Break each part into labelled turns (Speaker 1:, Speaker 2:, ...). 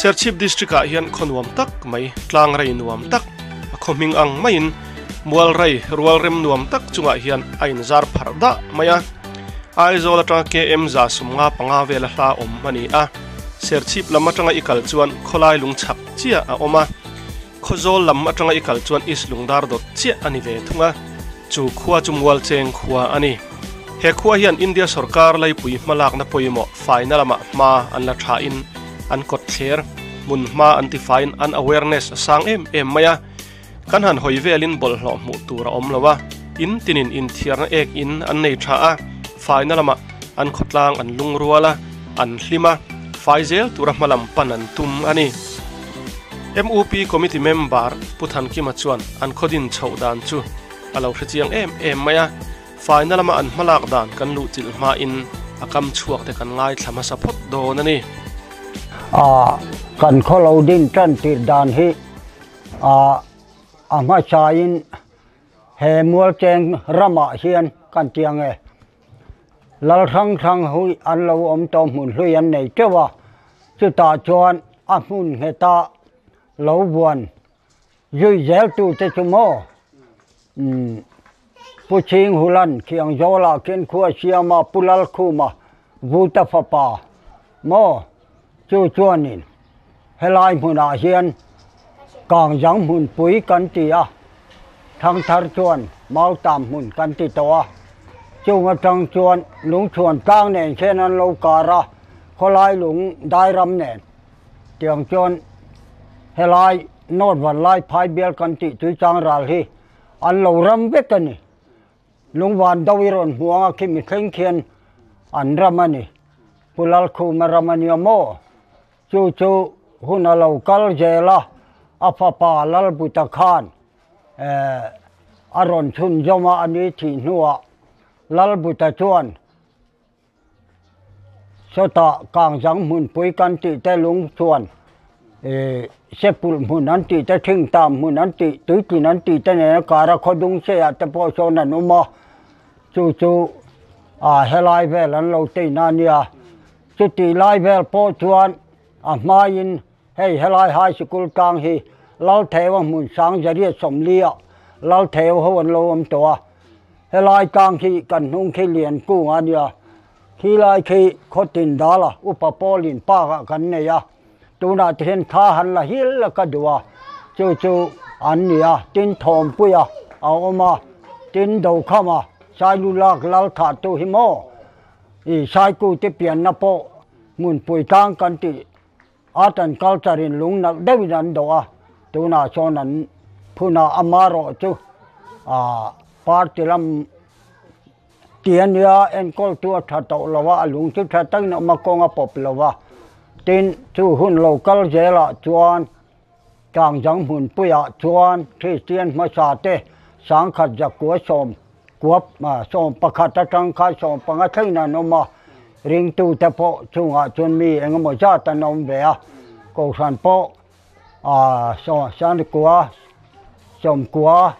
Speaker 1: Serchhip District ah hian khaw nuam tak mai, tlang rei nuam tak, a khaw hming ang maiin mual rei rual rem nuam tak chungah hian a inzar pharh dah mai a. Aizawl atanga KM 155 vela hla awm a ni a. Serchhip lam atanga i kal chuan khawlai lung chhak chiah a awm a. Khawzawl lam atanga i kal chuan East Lungdar dawt chiah a ni ve thung a, chu khua chu Mualcheng khua a ni. He khua hian India sawrkar laipui hmalakna pawimawh faina lamah hma an la thain an kawt thler, hmun hma an tifaiin an awareness a sang em em mai a. Kan han hawi velin bawlhhlawh hmuh tur a awm lo a, in tinin inthiarna ek in an nei tha a, faina lamah an khawtlang an lungrual a, an hlim a, fai zel tura hmalam pan an tum a ni. MUP Committee member Pu Thankima chuan an khaw din chhoh dan chu a lo hre chiang em em mai a, faina lama an hmalak dan kan luhchilh hmain a kam chhuak te kan ngaithla hmasa phawt dawn a ni.
Speaker 2: A kan khaw lo din tan tir dan hi a a hmasain he Mualcheng ramah hian kan tiang e. Lal hrang hrang hui an lo awm tawh hmun hlui an nei teuh a, chutah chuan a hmun ngheta lo vuan zui zel tu te chu maw umm Pu Chhing Hulan Khiang Zawlah khian khua siama Pu Lalkhuma Vuta fapa maw chu chuanin helai hmunah hian Kangzang hmunpui kan ti a, thangthar chuan Mautam hmun kan ti tawh a. Chung atang chuan lungchhuan tlang nen khian an lo kar a, khawlai lung dairam nen tiang chuan helai North Vanlai phai bial kan tih Tuichang ral hi an lo ram vek a ni. Lungvan do i rawn hmu anga khi mithleng khian an ram a ni. Pu Lalkhuma ram a nia maw? Chu chu hun a lo kal zel a, a fapa Lalbuta khan a rawn chhunzawm a, a ni thih hnuah Lalbuta chuan Sawtah Kangzang hmunpui kan tih te lung chuan Sepulh hmun an tih te, Thingtam hmun an tih, Tuitlin an tih te nena kara khawdung seiah te pawh sawn an awm a, chu chu helai vel an lo teina a nia. Chutih lai vel pawh chuan a hmaiin hei helai high sikul tlang hi Laltheu a hmun sang zariat sawmlia Laltheu ho an lo awm tawh a, helai tlang khi kan hnung khi lian kung a nia, khi lai khi khawtin dala upa pawlin park ah kan nei a, tunah te hian thla han la hil la ka duh a, chu chu an ni a, tin thawmpuia a awm a, tin Dokhama Sailulak Lalthahtu hi maw. I Saikute pianna pawh hmunpui tlang kan tih Art and Culture in lung nalh deuhin an dawh a, tunah sawn an phun a, amarawh chu party lam ti a nia, enkawltu a tha tawh lo a, a lung chu tha takin a awm a, kawng a pawp lo a, tin chu hun lo kal zelah chuan Tlangzang hmunpuiah chuan Kristian hmasa te sangkhat zakua sawm kuap 11 atang khan 15 thlengin an awm a, ringtute pawh chungah chuan mi engemaw zat an awm ve a, Kohhran pawh sangkua sawmkua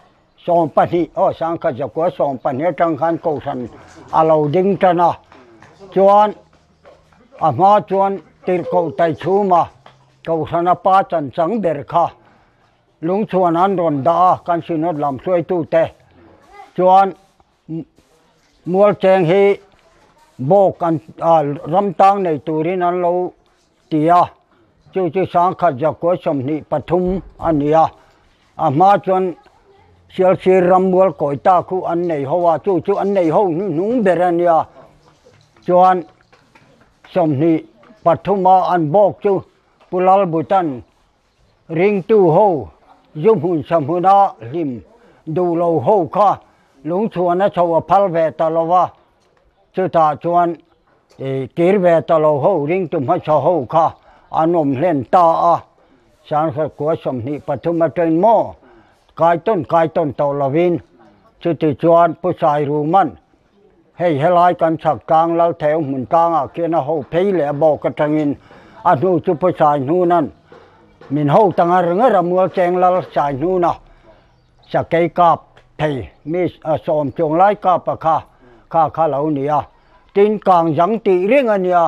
Speaker 2: 12 aw sangkhat zakua 12 atang khan Kohhran a lo ding tan a, chuan a hma chuan tirhkoh Taichhuma Kohhrana pa chanchang ber kha lungchhuan an rawn dah a, kan Synod lam hruaitute chuan Mualcheng hi bawk an ram tang nei turin an lo ti a, chu chu sangkhat zakua 23 a ni a, a hma chuan Sialsir ram mual kawi ta khu an nei ho a, chu chu an nei ho hnuhnung ber a nia, chuan 23 a an bawk chu Pu Lalbutan ringtu ho zu hmun sa hmuna hlim duh lo ho kha lungchhuan a chho a phal ve ta lo va, chutah chuan kir ve ta lo ho ringtu hmasa ho kha an awm hlen ta a, Sanghar kua 23 atangin maw kai tawn kai tawn tawh lovin chuti chuan Pu Sairuman Hei helai kan chhak tlang Laltheu hmun tlangah khian a ho phei leh a bawk atangin a hnu chu Pu Saihnuna'n min ho ta ngar ngar a, Mualcheng Lal Saihnuna sakei kap thei mi sawm chuang lai kap a kha kha kha lo ni a, tin kang zang tih reng a nia.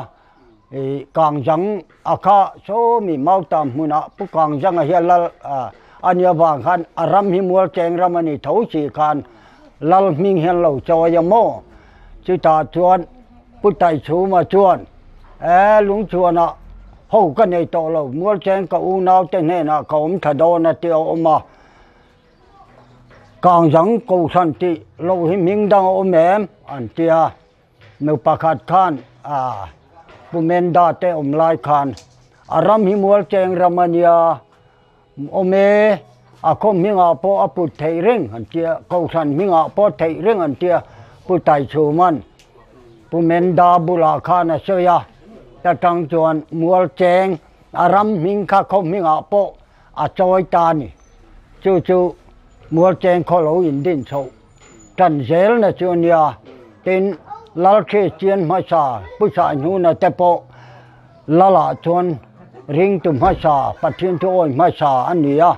Speaker 2: Kangzang a kha sawmi Mautam hmunah Pu Kangzanga hi a lal a nih avang khan a ram hi Mualcheng ram a ni tho si khan lal hming hian lo chawi a maw? Chutah chuan Pu Taichhuma chuan, E, Lungchhuanah ho ka nei tawh lo, Mualcheng ka unaute hnenah ka awm tha dawn a ti a awm a. Kangzang Kohhran tih loh hi hming dang a awm em? an ti a. Nu pakhat khan a Pu Menda te awm lai khan a ram hi Mualcheng ram a nia, awm e, a khaw hmingah pawh a put theih reng an tia, Kohhran hmingah pawh theih reng an tia, Pu Taichhuman Pu Menda bulah khan a sawi a, ta tang chuan Mualcheng a ram hming kha khaw hmingah pawh a chawi ta a ni. Chu chu Mualcheng khaw lo indin chhoh Tan zelna chu a nia, tin Lal Kristian hmasa Pu Saihnuna te pawh Lalah chuan ringtu hmasa, Pathian thu awi hmasa a ni a.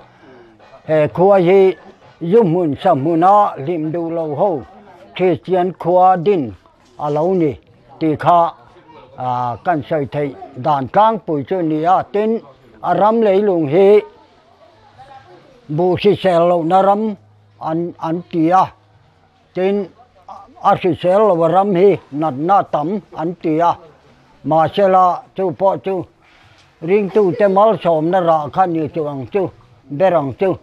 Speaker 2: He khua hi zu hmun sa hmuna hlim duh lo ho Kristian khua din a lo ni tih kha kan sawi theih dan tlangpui chu a ni a. Tin, a ram leilung hi buh hrisel lohna ram An an ti a, tin a hrisel lo ram hi natna tam an ti a, mahsela chu pawh chu ringtute malsawmna rah kha ni chu ang chu ber ang chu.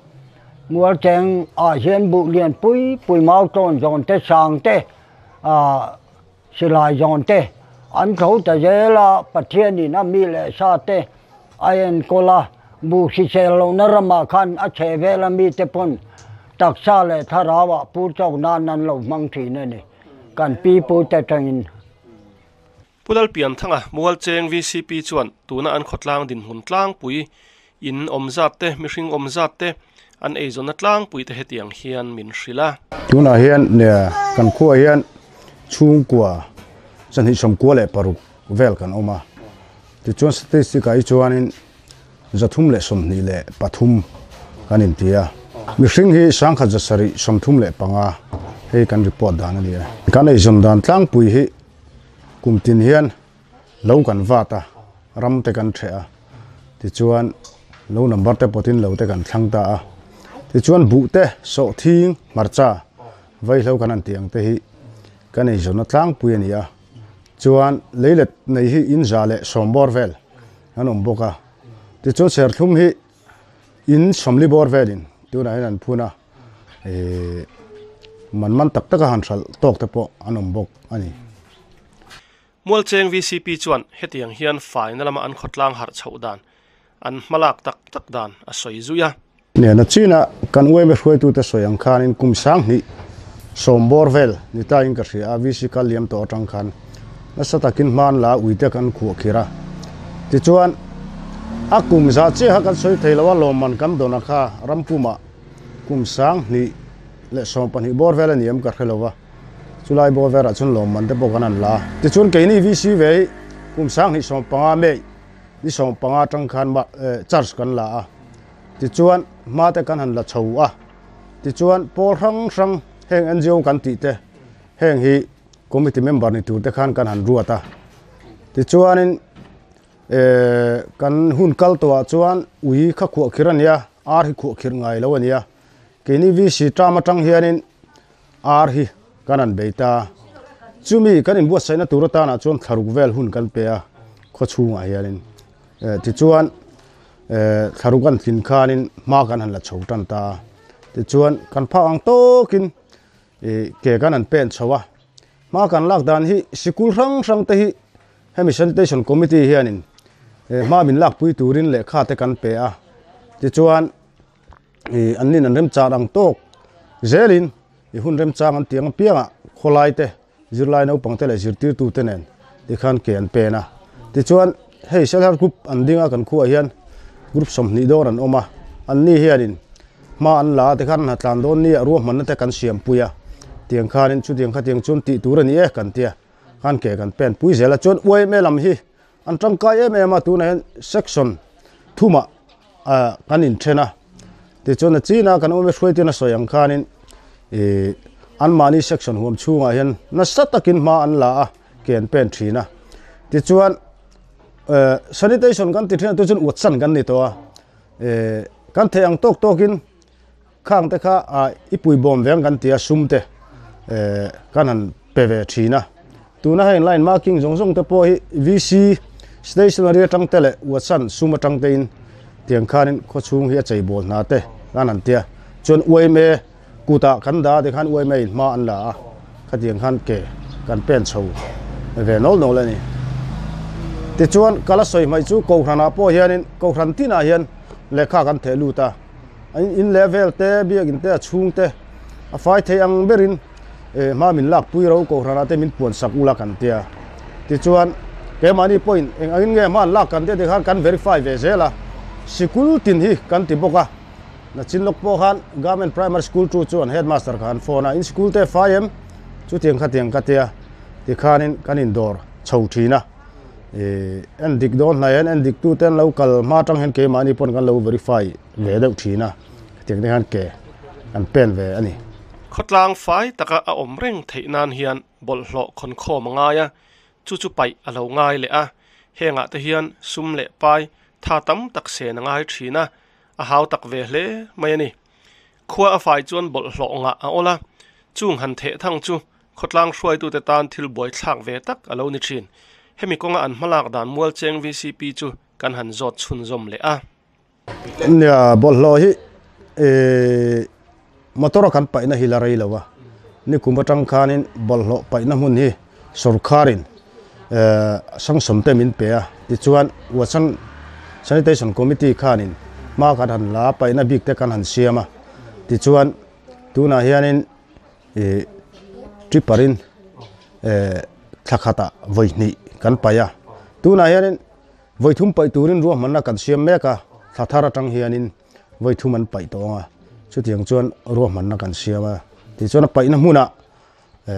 Speaker 2: Mualcheng ah hian buh lian pui pui mau tawn zawn te sang te ah silai zawn te an tho ta zel a, Pathianin a mi leh sa te a enkawl a, buh hrisel lohna ramah khan a chhe vel a mite pawn taksa leh thlarauah pur chawk nan an lo hmang thin a ni, kan pi pute tangin.
Speaker 1: Pu Lalpianthanga, Mualcheng VCP chuan tuna an khawtlang dinhmun tlangpui, in awm zat te, mihring awm zat te, an eizawnna tlangpui te hetiang hian min hrilh a.
Speaker 3: Tunah hian kan khuaah hian chhungkua chahnih 96 vel kan awm a. Tichuan statistic ah hi chuanin 323 kan inti a. Mihring hi 1735 hei kan report dan a ni a. Kan eizawn dan tlangpui hi kum tin hian lo kan vat a, ram te kan ṭheh a. Tichuan lo number te pawtin lo te kan thlang ta a. Tichuan buh te, sawhthing, hmarcha, vaihlo kan han tih ang te hi kan eizawnna tlangpui a ni a. Chuan leilet nei hi in 110 bawr vel an awm bawk a, tichuan serthlum hi in 40 bawr velin tunah hian an phun a, ihh man man tak taka han hralh tawk te pawh an awm bawk a ni.
Speaker 1: Mualcheng VCP chuan hetiang hian faina lama an khawtlang harh chhoh dan, an hmalak tak tak dan a sawi zui a.
Speaker 3: Nena china kan uaime hruaitute sawi ang khanin kum 2000 bawr vel ni tain ka hria a, VC kal liam tawh atang khan nasa takin hman la uite kan khuah khir a. Tichuan, a kum zah chiaha kan sawi thei lo a, lawmman kan dawn a kha rampumah kum 2012 bawr vel a ni em ka hre lo va, chulai bawr velah chuan lawmman te pawh kan han la a. Tichuan, keini VC ve hi kum 2015 May ni 15 atang khan charge kan la a. Tichuan, hma te kan han la chho a. Tichuan, pawl hrang hrang heng NGO kan tih te, heng hi committee member ni tur te khan kan han ruat a. Tichuanin, kan hun kal tawhah chuan ui kha khuah khir a nia, ar hi khuah khir ngai lo a nia. Keini VC term atang hianin ar hi kan han bei ta. Chumi kan inbuatsaihna tur atanah chuan thlaruk vel hun kan pe a, khaw chhungah hianin. Tichuan, thlaruk an tlin khanin hma kan han la chho tan ta a. Tichuan, kan phak ang tawkin ke kan han pen chho a. Hma kan lak dan hi sikul hrang hrang te hi hemi sanitation committee hianin hma min lakpui turin lehkha te kan pe a. Tichuan, an nin an remchang ang tawk zelin i hun remchang an tiang apiangah khawlai te zirlai naupang te leh zirtirtu te nen tikhan ke an pen a. Tichuan hei self help group an ding a kan khuaah hian group 20 dawn an awm a, an ni hianin hma an la a tikhan an ha tlan dawn nia ruahmanna te kan siam pui a, tiang khanin chutiang khatiang chuan tih tur a ni e kan tia khan ke kan pen pui zel a. Chuan yma lam hi an tangkai em em a, tunah hian section thumah kan inthen a, tichuan a china kan awm e hruaitin a sawi ang khanin ih anmahni section huam chhungah hian nasa takin hma an la a ke an pen thin a, tichuan. Sanitation kan ti thin a tu chuan uatsan kan ni tawh a, kan theih ang tawk tawkin khang te kha i pui bawm veng kan ti a sum te kan han pe ve thin a. Tuna heng line marking zawng zawng te pawh hi VC stationery atang te leh uatsan sum atang te in tiang khanin khawchhung hi a cheibawl hna te kan han tia. Chuan yma Kutah kan dah tikhan uaima in hma an la a, khatiang khan ke kan pen chho ve nawl nawl a ni. Tichuan, ka la sawi hmaih chu Kohhranah pawh hianin Kohhran tinah hian lehkha kan theh lut a, in leh vel te, biakinn te, a chhung te a fai thei ang berin hma min lakpui ro Kohhranah te min puan sak ula kan tia. Tichuan, keimahni pawhin eng angin nge hma an lak kan tia tikhan kan verify ve zel a, sikul tin hi kan ti bawk a. Nachin lawk pawh khan Government Primary School tu chuan Headmaster kha an phone a, in school te fai em? Chutiang khatiang ka tia tikhanin kan indawr chho thin a, ih en dik dawn hnai hian en dik tu te an lo kal hma atang hian keimahni pawn kan lo verify ve deuh thin a, khatiang te khan ke kan pen ve a ni.
Speaker 1: Khawtlang fai taka a awm reng theih nan hian bawlhhlawh khawnkhawm a ngai a, chu chu paih a lo ngai leh a, hengah te hian sum leh pai tha tam tak sen a ngai thin a, A hau tak ve hle mai a ni. Khua a fai chuan bawlhhlawh ngah a awl a, chung han theh thang chu khawtlang hruaitute tan thil buaithlak ve tak a lo ni thin. Hemi kawnga an hmalak dan Mualcheng vcp chu kan han zawt chhunzawm leh a.
Speaker 3: Nia, bawlhhlawh hi motor a kan paihna hi la rei lo a, nikum atang khanin bawlhhlawh paihna hmun hi sorkharin sanction te min pe a, tichuan Watson Sanitation Committee khanin hma kan han la a, paihna bik te kan han siam a, tichuan tunah hianin ih tripper in thla khatah vawi hnih kan paih a, tunah hianin vawi thum paih turin ruahmanna kan siam mek a, thla thar atang hianin. Vawi thum an paih tawh ang a, chutiang chuan ruahmanna kan siam a, tichuan a paihna hmunah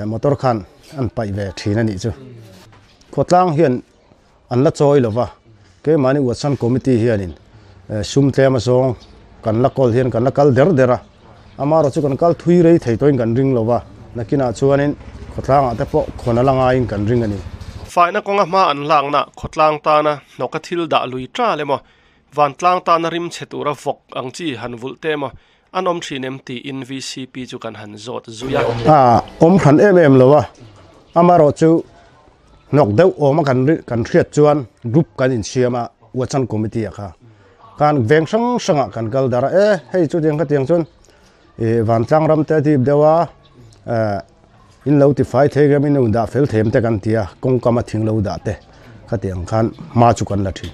Speaker 3: motor khan an paih ve thin a nih chu. Khawtlang hian an la chawi lo va, keimahni Watson Committee hianin sum tlem a zawng kan la kawl hian kan la kal der der a, amaherawh chu kan kal thui rei thei tawhin kan ring lo va, nakinah chuanin khawtlangah te pawh khawn a la ngaiin kan ring a ni.
Speaker 1: Faina kawnga hma an lakna khawtlang tana hnawka thil dah lui tal emaw Vantlang tana rim chhe tura vawk ang chi han vulh te emaw an awm thin em tiin vcp chu kan han zawt zui a.
Speaker 3: A awm hran em em lo a, amaherawh chu hnawk deuh awma kan kan hriat chuan group kan insiam a, Wachan Committee ah kha khan veng hrang hrangah kan kal dar a, e hei chutiang khatiang chuan ih vantlang ram te a dip deuh a, eh in lo tifai thei ram in lo dah fel them te kan ti a, kawngkam a thing lo dah te khatiang khan hma chu kan la thin.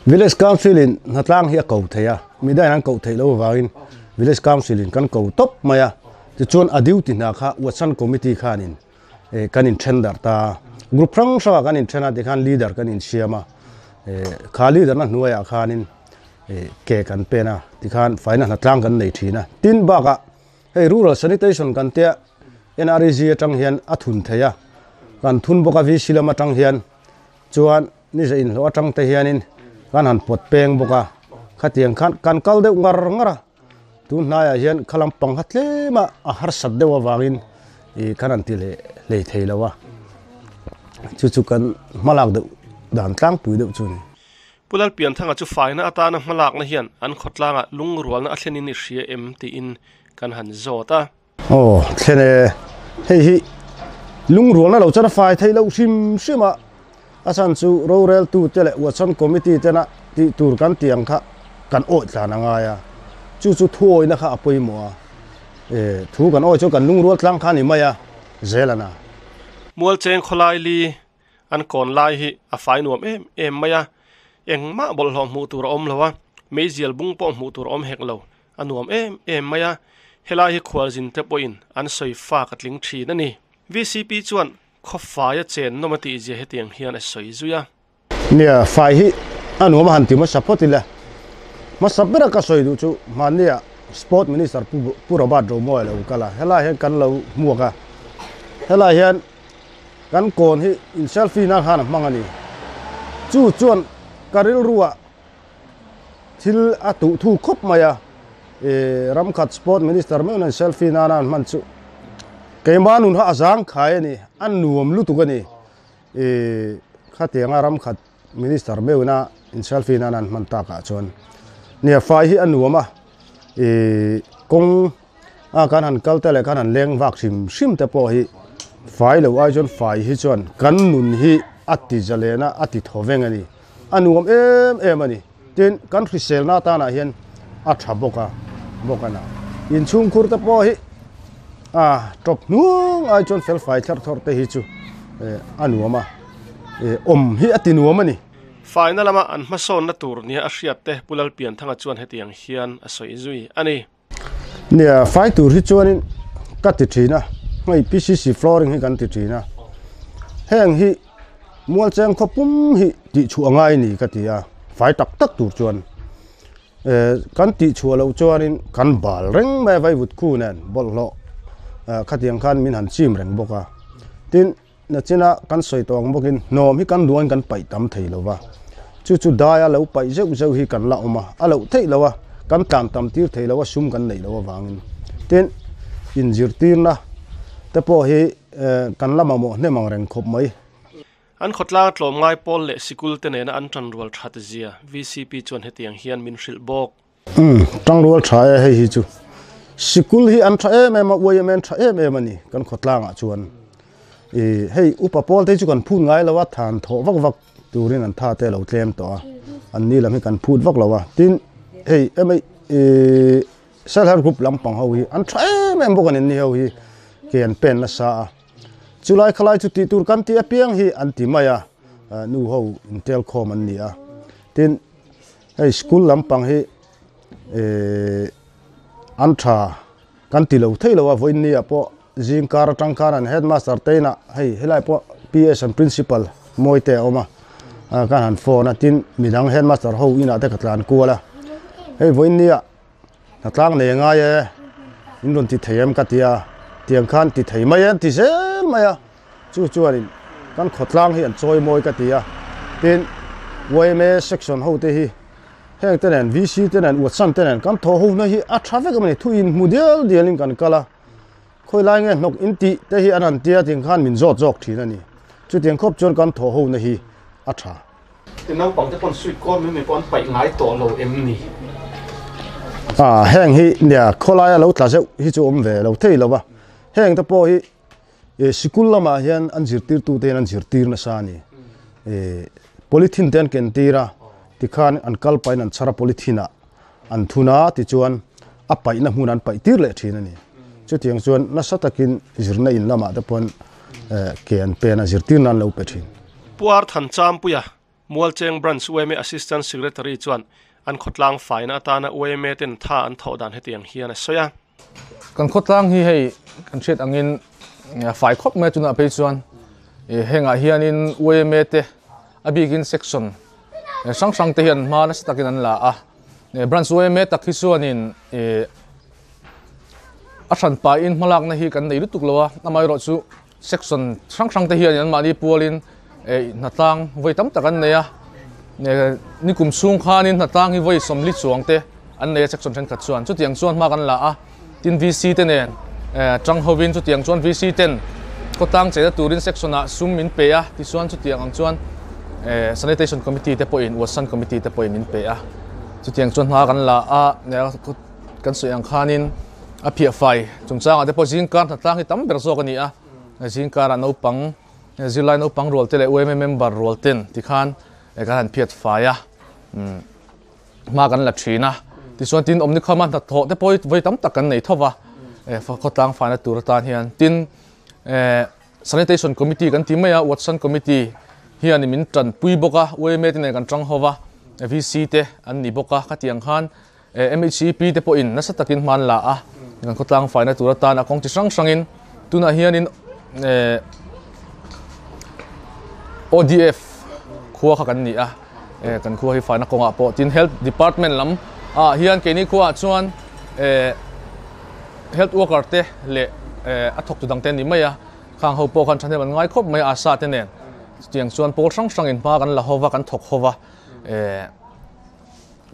Speaker 3: Village Council in hnatlang hi a ko thei a, midang an koh theih loh avangin Village Council in kan ko tawp mai a, tichuan a duty hna kha Watson Committee khanin eh kan in then darh ta a, group hrang hrangah kan in then a tikhan leader kan insiam a, eh kha leader na hnuaiah khanin eh ke kan pen a, tikhan faina hnatlang kan nei thin a, tin bakah Hei rural sanitation kan tia NREG atang hian a thun thei a, kan thun bawk a VC lam atang hian chuan ni zah inhlawh atang te hianin kan han pawt peng bawk a, khatiang khan kan kal deuh ngar ngar a, tun hnaiah hian kha lampang kha tlem a a harsat deuh avangin ih kan han ti leh hlei thei lo a, chu chu kan hmalak deuh dan tlangpui deuh chu a ni.
Speaker 1: Pu Lalpianthanga chu faina atana hmalakna hian an khawtlangah lungrualna a thlenin i hria em tiin kan han zawt a.
Speaker 3: Aw, thlen e. Hei hi lungrualna lo chuan a fai theih loh hrim hrim a, a chhan chu roreltute leh Watson Committee tena tih tur kan tih ang kha kan awih tlan a ngai a, chu chu thuawihna kha a pawimawh a, e, thu kan awih chuan kan lungrual tlang kha a ni mai a, zel a na.
Speaker 1: Mualcheng khawlai li An kawn lai hi a fai nuam em em mai a, engmah bawlhhlawh hmuh tur a awm lo a, meizial bung pawh hmuh tur a awm hek lo, a nuam em em mai a, helai hi khualzin te pawhin an sawi fak a tling thin a ni. VCP chuan khaw faia chen nawm a tihzia hetiang hian a sawi zui a.
Speaker 3: Nia, fai hi a nuam a han ti hmasa phawt ila, hmasa bera ka sawi duh chu hmannia Sport Minister Pu Robert Romawia lo kal a, helai hian kan lo hmuak a, helai hian Kan kawn hi in selfie nan khan a hmang a ni. Chu chuan ka rilruah thil a tuh thu khawp mai a, ih ramkhat sport minister meuh nen selfie nana an hman chu keimah nun kha a zang khai a ni, a nuam lutuk a ni. Ih khatianga ramkhat. Minister meuhna in selfie nan an hman takah chuan nia fai hi a nuam a ih kawng a kan han kal te leh kan han leng vak hrim hrim te pawh hi fai lo ai chuan fai hi chuan kan nun hi a ti zalen a a ti thaw veng a ni a nuam em em a ni tin kan hriselna atanah hian a tha bawk a bawk a na inchhungkhur te pawh hi a tawp hnung ai chuan fel fai thlarh thawrh te hi chu eh a nuam a eh awm hi a ti nuam a ni.
Speaker 1: Faina lama an hmasawnna tur nia a hriat te Pu Lalpianthanga chuan hetiang hian a sawi zui a ni.
Speaker 3: Nia, fai tur hi chuanin ka ti thin a, hei PCC flooring hi kan ti thin a, heng hi Mualcheng khaw pum hi tihchhuah a ngai ni ka ti a, fai tak tak tur chuan eh kan tihchhuah loh chuanin kan bal reng mai a vaivut khu nen bawlhhlawh eh khatiang khan min han chim reng bawk a, tin Nachina kan sawi tawh ang bawkin hnawm hi kan duain kan paih tam thei lo va, chu chu daia lo paih zeuh zeuh hi kan la awm a, a loh theih lo a, kan tlan tam tir thei lo a, sum kan neih loh avangin. Tin, inzirtirna te pawh hi kan la mamawh hnem ang reng khawp mai.
Speaker 1: An khawtlang tlawmngai pawl leh sikul te nena an tanrual that zia VCP chuan hetiang hian min hrilh bawk.
Speaker 3: Umm, tangrual tha e hei hi chu. Sikul hi an tha em em a, uaim an tha em em a ni kan khawtlangah chuan. Ih, hei upa pawl te hi chu kan phut ngai lo a, than thawh vak vak turin an tha te a lo tlem tawh a, an ni lam hi kan phut vak lo a. Tin, hei emei ih self help group lampang ho hi an tha em em bawk a ni, ni ho hi ke an pen nasa a. Chulai khalai chu tih tur kan tih apiang hi an ti mai a, nu ho intel khawm an ni a. Tin, Hei school lampang hi eh an tha kan ti lo thei lo a vawiin ni ah pawh zing kar atang khan an headmaster te inah hei helai pawh PS an principal mawi te a awm a kan han phone a tin midang headmaster ho inah te ka tlan kual a hei vawiin ni ah hnatlang nei a ngai e in rawn ti thei em ka ti a tiang khan ti thei mai e an ti zel mai a. Chu chuanin kan khawtlang hi an chawi mawi ka ti a, tin yma section ho te hi heng te nen VC te nen Watson te nen kan thaw ho na hi a tha vek a ni, thu in hmu dial dial in kan kal a, khawi lai nge hnawk in tih te hi an han tia ting khan min zawt zawk thin a ni, chutiang khawp chuan kan thaw ho na hi a tha.
Speaker 1: Ti naupang te pawn sweet corn mai mai pawh an paih ngai tawh lo em ni?
Speaker 3: A heng hi nia khawlaia lo tla zeuh hi chu awm ve lo thei lo va, heng te pawh hi Eh sikul lamah hian an zirtirtute hian an zirtir nasa a ni. Eh polythene te an ken tir a, tikhan an kal pahin an chhar a polythene ah an thun a, tichuan a paihna hmun an paih tir leh thin a ni. Chutiang chuan nasa takin zirna in lamah te pawn eh ke an pen a, zirtirna an lo pe thin.
Speaker 1: Pu Arthan Champuia, Mualcheng Branch yma Assistant Secretary chuan an khawtlang faina atana yma ten tha an thawh dan hetiang hian a sawi a.
Speaker 4: Kan khawtlang hi hei kan hriat angin fai khawp mai a tunah phei chuan hengah hianin yma te a bikin section hrang hrang te hian hma nasa takin an la a, branch yma tak hi chuanin a hran pahin hmalakna hi kan nei lutuk lo a, amaherawhchu Section hrang hrang te hian anmahni pualin hnatlang vawi tam tak an nei a, nikum chhung khanin hnatlang hi vawi sawmli chuang te an nei a section thenkhat chuan chutiang chuan hma kan la a, tin VC te nen tang hovin chutiang chuan VC ten khawtlang cheina turin section ah sum min pe a, tichuan chutiang ang chuan sanitation committee te pawhin Watson committee te pawhin min pe a, chutiang chuan hma kan la a. Kan sawi ang khanin a phiah fai chungchangah te pawh zingkar hnatlang hi tam ber zawk a ni a, zingkarah naupang zirlai naupang rual te leh UMA member rual ten tikhan kan han phiat fai a, hma kan la thin a, tichuan tin awmni khama hnathawh te pawh hi vawi tam tak kan nei tho va, khawtlang faina tur atan hian tin Sanitation Committee kan ti mai a, Watson Committee hian min tanpui bawk a, UMA te nen kan tang ho va, VC te an ni bawk a, khatiang khan MHCP te pawhin nasa takin hma an la a, kan khawtlang faina tur atan a kawng chi hrang hrangin tunah hianin ODF khua kha kan ni a, kan khua hi faina kawngah pawh tin Health Department lam ah hian keini khuaah chuan Health worker te leh a thawktu dang te an ni mai a, khang ho pawh khan thahnem an ngai khawp mai a, ASHA te nen chutiang chuan pawl hrang hrangin hma kan la ho va, kan thawk ho va,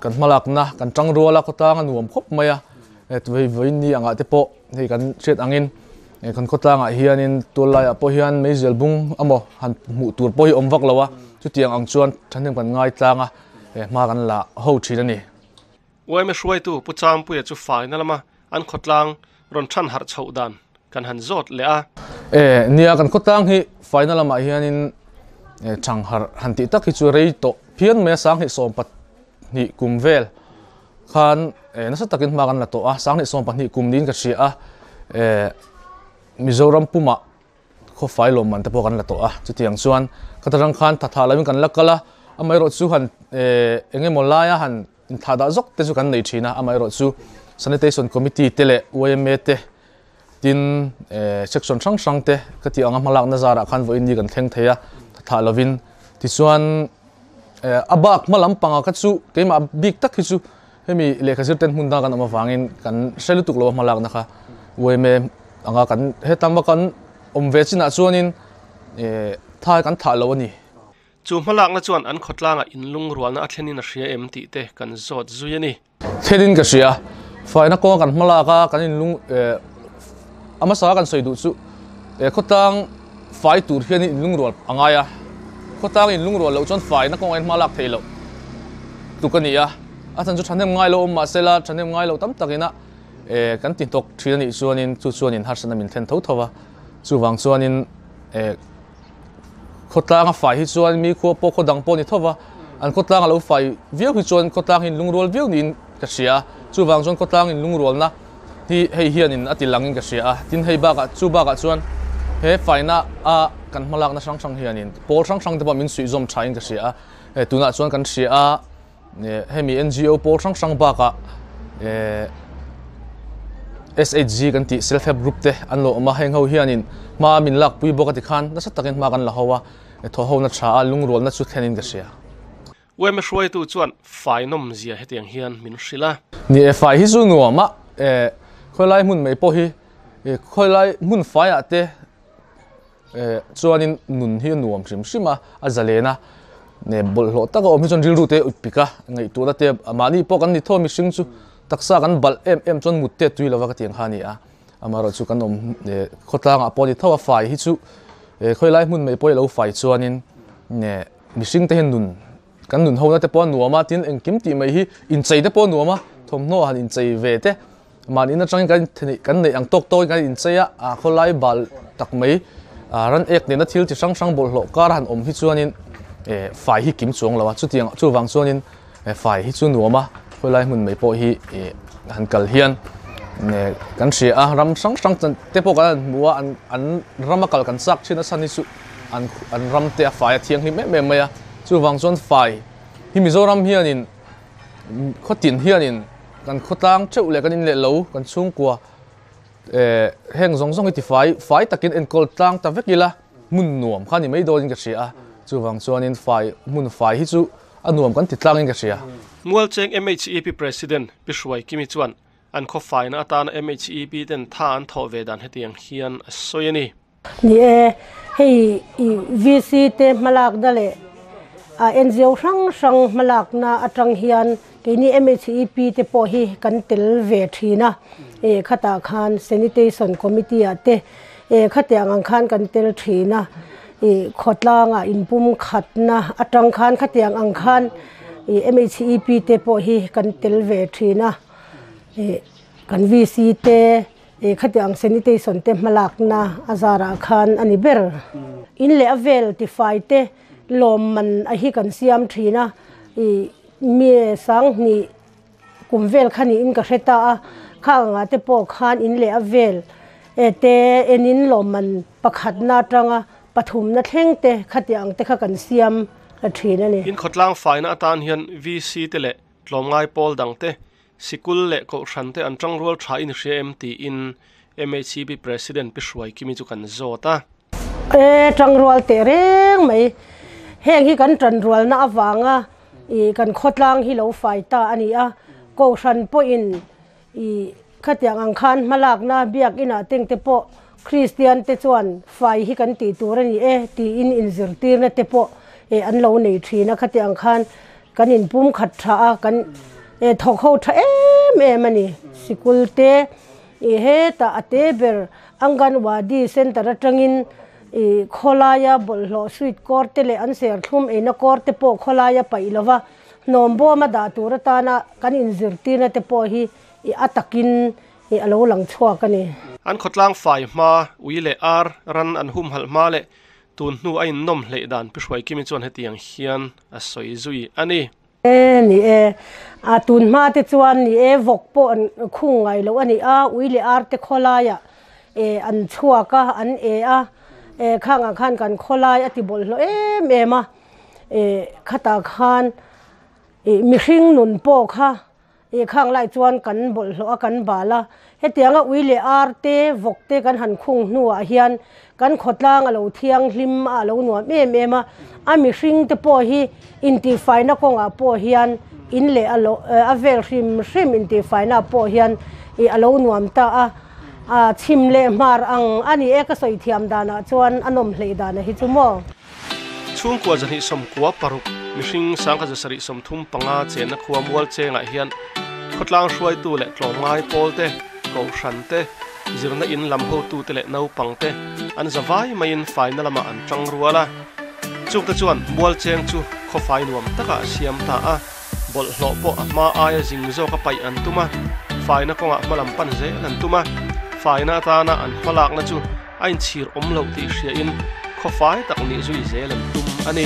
Speaker 4: kan hmalakna kan tangrual a, khawtlang a nuam khawp mai a, vawiin ni angah te pawh hei kan hriat angin. Kan khawtlangah hianin tuallaiah pawh hian meizial bung emaw han hmuh tur pawh hi awm vak lo a, chutiang ang chuan thahnem kan ngai tlang a, hma kan la ho thin a ni.
Speaker 1: Yma hruaitu Pu Champuia chu faina lama an khawtlang rawn than harh chhoh dan kan han zawt leh a.
Speaker 4: E, nia kan khawtlang hi faina lamah hianin thang harh han tih tak hi chu rei tawh phian mai a, 2022 kum vel khan nasa takin hma kan la tawh a, 2022 kum niin ka hria a, Mizoram pumah khawfai lawmman te pawh kan la tawh a, chutiang chuan ka ta rang khan tha tha lovin kan la kal a, amaherawhchu han eng emaw laia han inthlah dah zawk te chu kan nei thin a, amaherawhchu Sanitation Committee te leh yma te tin section hrang hrang te ka tih anga hmalakna zarah khan vawiin ni kan thleng thei a, tha tha lovin tichuan a bak hma lampanga kha chu keimah bik tak hi chu Hemi lehkha zir ten hmun dang kan awm avangin kan hre lutuk lo a hmalakna kha yma anga kan hetlama kan awm ve chinah chuanin thai kan thah lo a ni.
Speaker 1: Chu hmalakna chuan an khawtlangah inlungrualna a thlenin a hria em tih te kan zawt zui a ni.
Speaker 4: Thlenin ka hria. Faina kawnga kan hmalak a, kan inlung a hmasa kan sawi duh chu khawtlang fai tur hianin inlungrual a ngai a, khawtlang inlungrual loh chuan faina kawngah hian hmalak theih loh tluk a ni a. A chan chu thahnem ngai lo awm mah sela, thahnem ngai lo tam takina kan ti hnawk thin a nih chuanin chu chuanin harsatna min thlen tho tho va. Chuvang chuanin khawtlanga fai hi chuan mi khua pawh khaw dang pawh a ni tho va, an khawtlang a lo fai viau hi chuan khawtlang hi lungrual viau niin ka hria a. Chuvang chuan khawtlang in lungrualna hi hei hianin a ti langin ka hria a. Tin hei bakah chu bakah chuan he faina a kan hmalakna hrang hrang hianin pawl hrang hrang te pawh min suihzawm thain ka hria a. Tunah chuan kan hria a. Hemi NGO pawl hrang hrang bakah SHG kan tih self help group te an lo awm a, heng ho hianin hma min lakpui bawk a tikhan nasa takin hma kan la ho a, thaw ho na tha a, lungrualna chu thlenin ka hria.
Speaker 1: Yma hruaitu chuan fai nawmzia hetiang hian min hrilh a.
Speaker 4: Ni e, fai hi chu nuam a, khawilai hmun mai pawh hi khawilai hmun faiah te Chuanin nun hi a nuam hrim hrim a, a zalen a, bawlhhlawh taka awm hi chuan rilru te a ut pik a, ngaihtuahna te mahni pawh kan ni tho a mihring chu taksa kan balh em em chuan mut te a tui lova ka tih ang kha a ni a, amaherawh chu kan awm khawtlangah pawh a ni tho a, fai hi chu khawilai hmun mai pawh i lo fai chuanin mihring te hian nun kan nun hona te pawh a nuam a, tin engkim tih mai hi inchei te pawh a nuam a, thawmhnaw han inchei ve te Mahni atangin kan theih kan neih ang tawk tawkin kan inchei a, a khawlai bal tak mai ran ek nena thil chi hrang hrang bawlhhlawh kar han awm hi chuanin fai hi kim chuang lo a, chutiang chuvang chuanin fai hi chu nuam a, khawlai hmun mai pawh hi han kal hian kan hria a, ram hrang hrang te pawh kan han hmu a, an rama kal kan chak thin a chhan hi chu an ram te a fai a thianghlim em em mai a, chuvang chuan fai hi Mizoram hianin Khawtin hianin kan khawtlang theuh leh kan in leh lo kan chhungkua eh heng zawng zawng hi tifai fai takin enkawl tlang ta vek ila hmun nuam kha ni mai dawnin ka hria a, chuvang chuanin fai hmun fai hi chu a nuam kan ti tlangin ka hria.
Speaker 1: Mualcheng MHEP President Pi Hruai Kimi chuan an khaw faina atana MHEP ten tha an thawh ve dan hetiang hian a sawi a ni.
Speaker 5: Ni e, hei i VC te hmalakna leh a NGO hrang hrang hmalakna atang hian keini MHEP te pawh hi kan tel ve thin a, e khatah khan Sanitation Committee ah te e khatiang ang khan kan tel thin a, i khawtlangah inpumkhatna atang khan khatiang ang khan i MHEP te pawh hi kan tel ve thin a, e kan VC te. Ih khatiang sanitation te hmalakna a zarah khan a ni ber. In leh a vel tifai te lawmman a hi kan siam thin a, ih mi sanghnih kum vel kha niin ka hre ta a, kha angah te pawh khan in leh a vel e te enin lawmman pakhatna atanga pathumna thleng te khatiang te kha kan siam thin a ni.
Speaker 1: In khawtlang faina atan hian VC te leh tlawmngai pawl dang te Sikul leh Kohhran te an tangrual tha in hria em tiin MHCB President Pi Hruai Kimi chu kan zawt a.
Speaker 5: E, tangrual teh reng mai. Heng hi kan tanrualna avanga i kan khawtlang hi lo fai ta a ni a. Kohhran pawhin i khatiang ang khan hmalakna biakinah tengte pawh Kristian te chuan fai hi kan tih tur a ni e tiin inzirtirna te pawh e an lo nei thin a, khatiang khan kan inpum khat tha a, kan e thawk ho tha em em a ni. Sikul te I hetah a te ber Anganwadi Centre atangin i khawlaia bawlhhlawh sweet kawr te leh an serthlum eina kawr te pawh khawlaia paih lova hnawm bawma dah tur atana kan inzirtirna te pawh hi i a takin i a lo lang chhuak a ni.
Speaker 1: An khawtlang fai hma, ui leh ar ran an humhalh hma leh tun hnu a innawm hleih dan Pi Hruaikimi chuan hetiang hian a sawi zui a ni.
Speaker 5: E ni e, a tun hma te chuan ni e vawk pawh an khung ngai loh a ni a, ui leh ar te khawlaiah e an chhuak a, an e a, e khangah khan kan khawlai a ti bawlhhlawh em em a, e khatah khan e mihring nun pawh kha I khang lai chuan kan bawlhhlawh a kan bal a, hetianga ui leh ar te, vawk te kan han khung hnuah hian kan khawtlang a lo thianghlim a, a lo nuam em em a, a mihring te pawh hi intihfaina kawngah pawh hian in leh a lo a vel hrim hrim intihfaina pawh hian ih a lo nuam ta a, a chhim leh hmar ang a ni e ka sawi thiam danah chuan a nawm hleih dana hi chu maw.
Speaker 1: Chhungkua 296, mihring 1735 chenna khua mual chengah hian khawtlang hruaitu leh tlawmngai pawl te, kohhran te, zirna in lam hotute leh naupang te an za vai maiin faina lamah an tang rual a. Chungte chuan mual cheng chu khawfai nuam takah a siam ta a, bawlhhlawh pawh a hma aia zing zawka paih an tum a, faina kawngah hmalam pan zel an tum a, faina atana an hmalakna chu A inchhir awm loh tih hriain khawfai tak nih zui zel an tum a ni.